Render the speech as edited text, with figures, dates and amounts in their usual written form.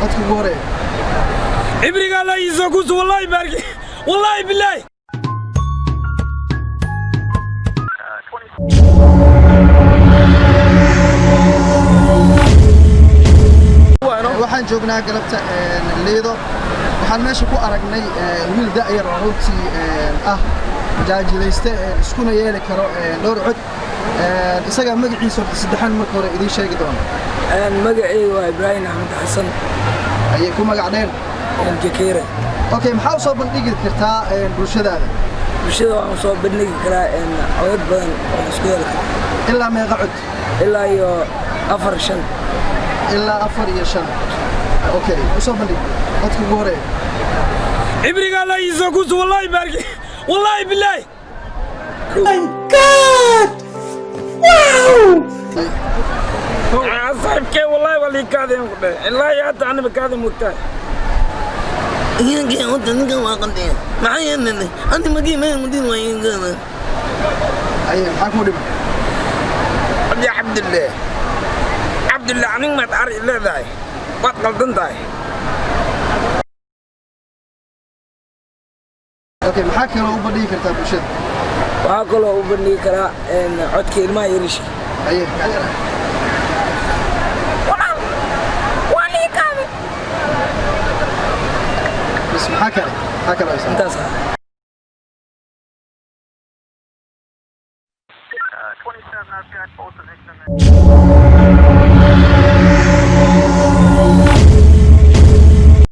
Codka ugu horeeya. Cibriga Allah iisoo kusu, wallahi baarki, wallahi billahi. Waxaan joognaa galabta Liido. Waxaan meesha ku aragnay wiil da'yar oo runtii ah majaajilayste, iskuna yeeli karo dhowr cod. Isagaa magaciisa horta saddexan marka hore idiin sheegi doona. Magacayga waa Ibraahim Axmed Xasan. Ayay ku magac dheer Jakeere. Okay, maxaa u soo bandhigi kartaa bulshadaada? Bulshada waxaan soo bandhigi karaa codad badan oo isku yeeli kara. Ilaa meeqa cod? Ilaa iyo afar, shan. Ilaa afar iyo shan. Okay, u soo bandhig codka ugu horeeya. Cibriga Allah iisoo kusu, wallahi baarki, wallahi billahi. God! Wow! Saaxiibkee, wallahi waa lii kaadeen ku dheh, ilaa iyo hadda aniba kaadi mugtahay. Iyankii horta ninkan waa qaldeen, maxaa yeelay adi magii ma mudin waayeen. Aye, maxaa kuu dhiman? Cabdi, Cabdille, Cabdille, anig maad ari leedahay, waad qaldan tahay. Okay, maxaa kaloo u bandhigi kartaa bulshada? Waxaa kaloo u bandhigi karaa codka ilmaha yariishka. Aye. Walaal, waa lii kaadi. Bas, maxaa kale, maxaa kaloo haysaa? Intaas ah. 27, I've got both the victim.